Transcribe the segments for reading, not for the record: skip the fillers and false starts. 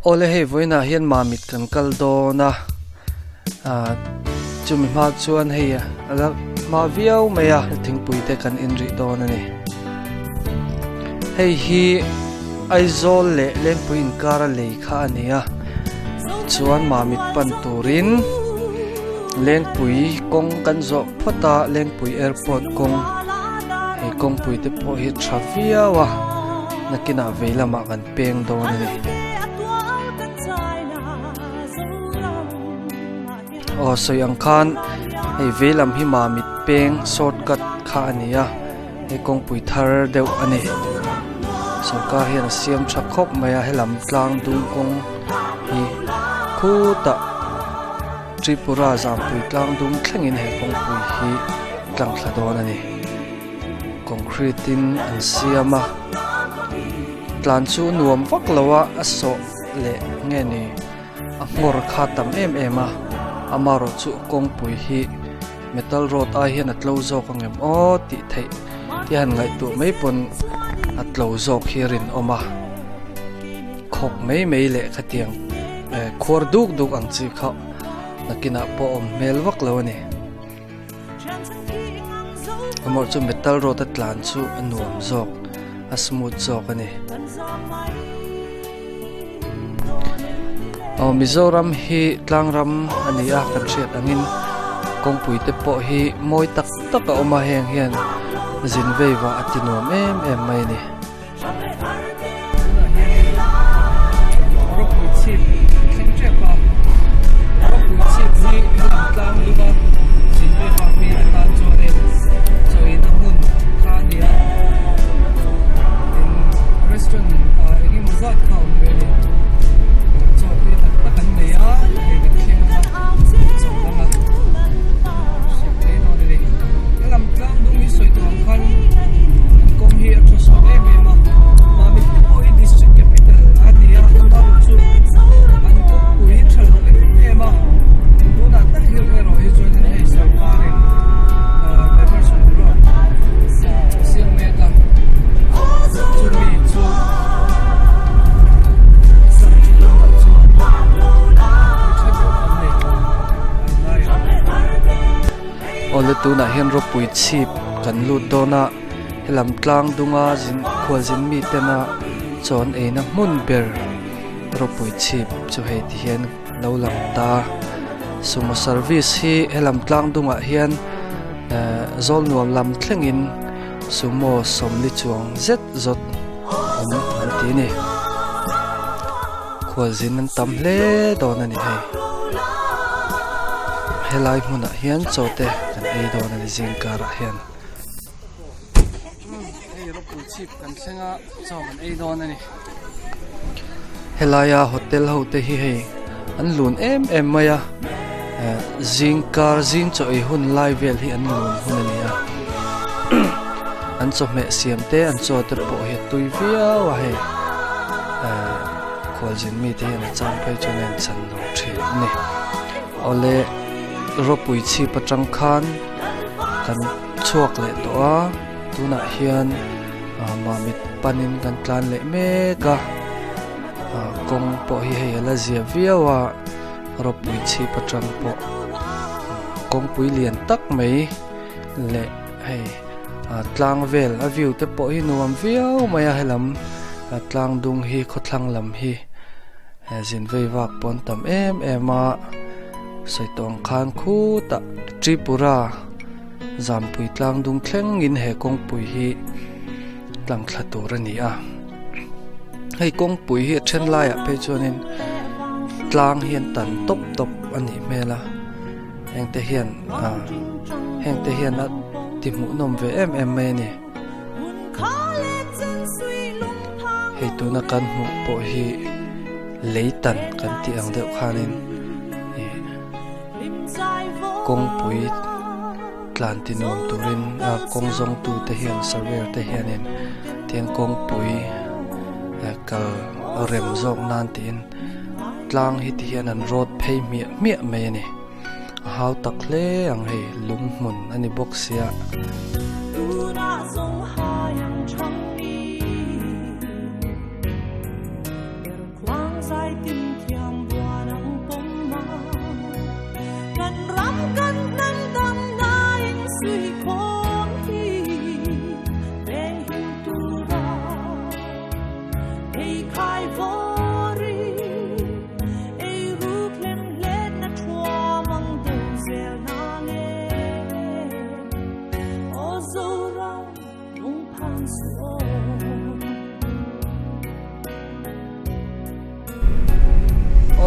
Awle hei vawiinah hian mamit kan kal dawn a ah chumi hma chuan hei a la hma viau mai a thingpui te kan in rih dawn a ni hei hi Aizawl leh Lengpui inkar a lei kha a ni a chuan mamit pan turin Lengpui kawng kan zawh phawt a Lengpui airport kawng hei kawngpui te pawh hi tha viau a nakinah vei lamah kan peng dawn a ni. Aw sawi ang khan hei vei lam hi mamit peng shortcut kha a ni a hei kawngpui thar deuh a ni sorkar hian a siam tha khawp mai a helam tlang dung kawng hi khutah Tripura zampui tlang dung thlengin he kawngpui hi tlang thla dawn a ni. Concrete in an siam a tlan chu nuam vak lo a a sawh leh nge ni a nghawr kha tam em em a amarawh chu kawngpui hi metal road ai hian a tlo zawk ang em aw tih theih te han ngaihtuah mai pawn a tlo zawk hi a rinawm a khawk mai mai leh khatiang eh khuar duk duk ang chi kha nakinah pawh awm hmel vak lo a ni. Amawh chu metal road a tlan chu a nuam zawk a smooth zawk a ni. Aw Mizoram hi tlang ram a ni a kan hriat angin kawngpui te pawh hi mawi tak tak a awm a heng hian zin vei vah a ti nuam em em mai a ni. Ropui chhip thleng tep a ropui chhip hi helam tlang dum a zin ve vak mi te tan chuanin chawina hmun kha a ni a tin restaurant ah eng emaw zat kha a awm ve a ni chaw tui tak tak an nei a hei kan thleng ang a chaw dang a hriat mai dawn a ni helam tlang dum hi sawi tur ang khan an kawng hi a tha sual em em a Mamit te pawh hi district capital a ni a amaherawh chu an kawngpui hi tha lo em em a tunah tak hian erawh hi chuanin hei sorkarin diversion road a siam mek a chumi chu tunah chuan mi tha deuh an nei tawh an ngai ang. Awle tunah hian ropui chhip kan lut dawn a helam tlang dunga zin khualzin mi tena chawn eina hmun ber ropui chhip chu hei ti hian lo lang ta sumo service hi helam tlang dungah hian ehh zawl nuam lam thlengin sumo sawmli chuang zet zawt awm an ti a ni khualzin an tam hle dawn a ni hei helai hmunah hian chaw te kan ei dawn a ni zing karah hian. Helaia hotel ho te hi hei an lun em em mai a eh zing kar zing chaw ei hun lai vel hi an lun hun a ni a an chawhmeh siam te an chaw te pawh hi a tui viau a hei eh khualzin mite hian a chang phei chuan a inchan lo thin a ni awle ropui chhip atang khan kan chhuak leh tawh a tunah hian ah mamit panin kan tlan leh mek a ah kawng pawh hi hei a la zia viau a ropui chhip atang pawh kawngpui lian tak mai leh hei ah tlang vel a view te pawh hi nuam viau mai a helam tlang dung hi khawthlang lam hi zin vei vak pawn tam em em a sawi tawh ang khan khutah Tripura Zampui tlang dung thlengin he kawngpui hi tlang thla tur a ni a hei kawngpui hi a then laiah phei chuanin tlang hi an tan tawp tawp a nih hmel a hengte hian ah hengte hian a ti hmuhnawm ve em em mai a ni. Hei tuna kan hmuh pawh hi lei tan kan tih ang deuh khanin ih kawngpui tlan ti nuam turin a kawng zawng tu te hian surveyor te hianin tiang kawngpui kal rem zawk nan tiin tlang hi ti hian an rawt phei hmiah hmiah mai a ni. A hau tak hle ang hei lung hmun a ni bawk sia.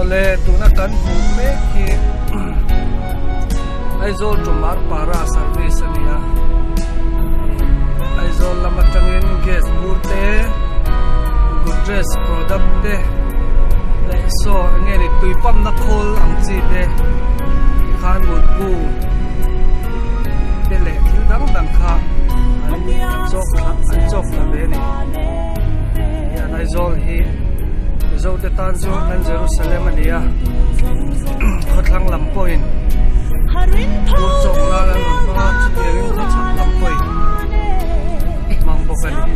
Awle tuna kan hmuh mek hi Aizawl to Marpara service a ni a Aizawl lam atangin gas bur te Godrej product te leh saw eng nge ni tui pump na khawl ang chi te tikhan mutbu te leh thil dang dang kha an chawk thla an chawk thla ve a ni hian Aizawl hi Mizo te tan chuan kan Jerusalem a ni a khawthlang lam pawhin tur chawk nan an rawn hmang a chutiangin khawchhak lam pawhin hmang bawk a ni.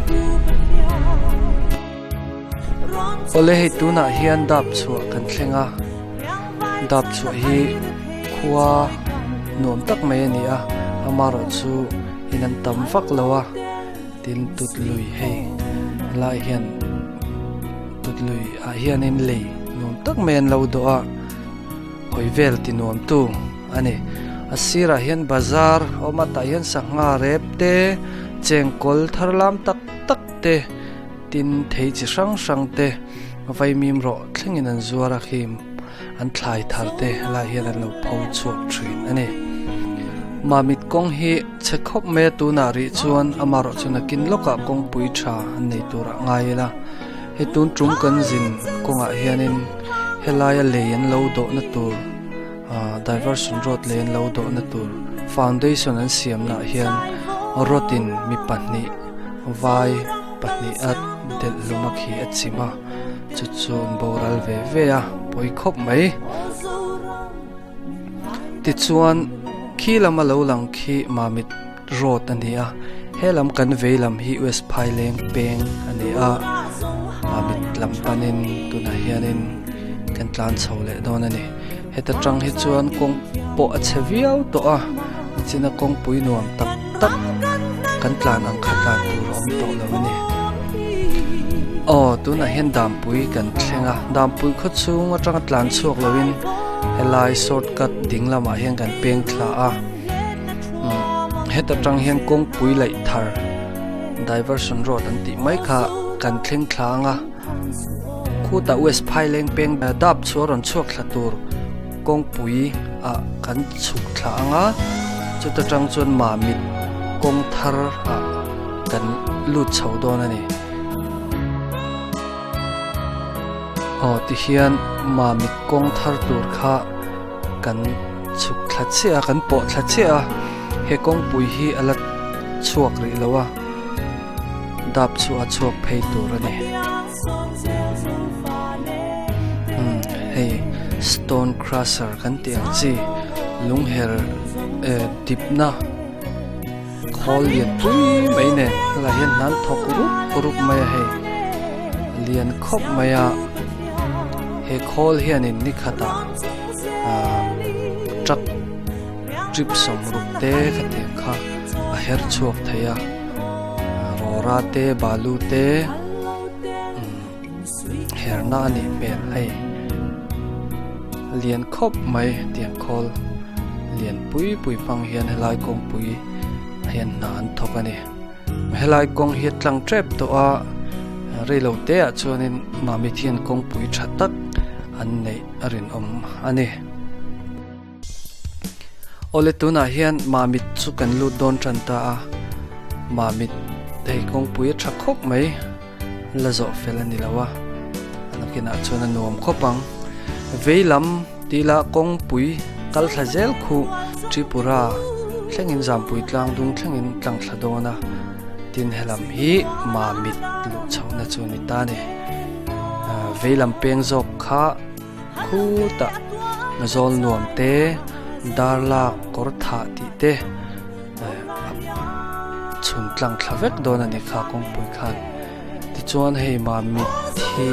Awle hei tunah hian dap chhuah kan thleng a dap chhuah hi khua nuam tak mai a ni a amaherawh chu in an tam vak lo a tin tut lui hei helai hian tut lui ah hianin lei nuam tak mai an lo dawh a hawi vel ti nuam tu a ni a sirah hian bazar a awm a tah hian sangha rep te chengkawl thar lam tak tak te. Tin, thei chi hrang hrang te vaimim rawh thlengin an zuar a khi an thlai thar te helai hian an lo pho chhuak thin a ni. Mamit kawng hi chhe khawp mai a tunah rih chuan amaherawh chu nakin lawkah kawngpui tha an nei turah ngai ila. Hei tun tum kan zin kawngah hianin helaia lei an lo dawhna tur ah diversion road lei an lo dawhna tur foundation an siamnaah hian rod in mi pahnih vai pahnih a delh hlum a khi a chim a chu chu an boral ve ve a pawi khawp mai tichuan khi lama lo lang khi mamit road a ni a he lam kan vei lam hi west phaileng peng a ni a mamit lam panin tunah hianin kan tlan chho leh dawn a ni heta tang hi chuan kawng pawh a chhe viau tawh a nichina kawngpui nuam tak tak kan tlan ang kha tlan tur a awm tawh lo a ni aw tunah hian dampui kan thleng a dampui khaw chhung atanga tlan chhuak lovin helai shortcut ding lamah hian kan peng thla a umm heta tang hian kawngpui laih thar diversion road an tih mai kha kan thleng thla ang a khutah west phaileng peng dap chu a rawn chhuak thla tur. Kawngpui ah kan chhuk thla ang a, chuta tang chuan Mamit kawng thar ah kan lut chho dawn a ni. Aw tihian Mamit kawng thar tur kha kan chhuk thla chiah a, kan pawh thla chiah a, he kawngpui hi a la chhuak rih lo a, dap chu a chhuak phei tur a ni. Umm hei stone crusher kan tih ang chi lungher eh dipna khawl lian pui mai nen helai hian hnan thawk rup rup mai a hei lian khawp mai a he khawl hianin ni khatah ah truck trip sawmruk te khatiang kha a her chhuak thei a rawra te balu te. Herna a nih hmel hei lian khawp mai tiang khawl lian pui pui hmang hian helai kawngpui hian hna an thawk a ni helai kawng hi a tlang tep tawh a reilo te ah chuanin Mamit hian kawngpui tha tak an neih a rinawm a ni. Awle tunah hian Mamit chu kan lut dawn tan ta a, Mamit hei kawngpui a tha khawp mai la zawh fel a ni lo a, a nakinah chuan a nuam khawp ang. Vei lam tila kawngpui kal thla zel khu Tripura thlengin Zampui tlang dung thlengin tlang thla dawn a, tin helam hi Mamit luh chhohna chu a ni ta a ni. Vei lam peng zawk kha. Khutah zawl nuam te dar lak kawr thah tih te chhun tlang thla vek dawn a ni kha kawngpui khan tichuan hei mamit hi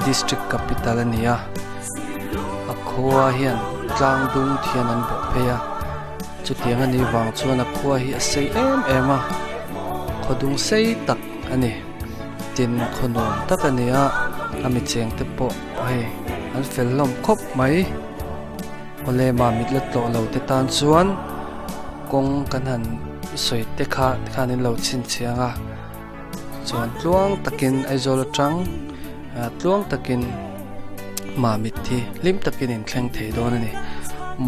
District Capital a ni a, a khua hian tlang dung thian an bawh phei a, chutiang a nih vang chuan a khua hi a sei em em a, khaw dung sei tak a ni. Tin, khaw nuam tak a ni a, a mi cheng te pawh hei an fel hlawm khawp mai. Awle mamit la tlawh lo te tan chuan kawng kan han sawi te kha tikhan in lo chhinchhiang a chuan tluang takin Aizawl atang ah tluang takin mamit hi hlim takin in thleng thei dawn a ni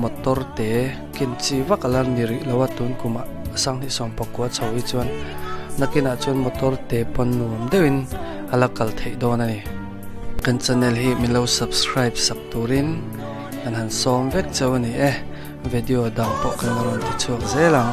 motor te ken chi vak a la ni rih lo a tun kumah sanghnih sawm pakua chho hi chuan nakinah chuan motor te pawn nuam deuhin a la kal theih dawn a ni. Kan channel hi min lo subscribe sak turin kan han sawm vek chauh a ni e, video dang pawh kan la rawn ti chhuak zel ang.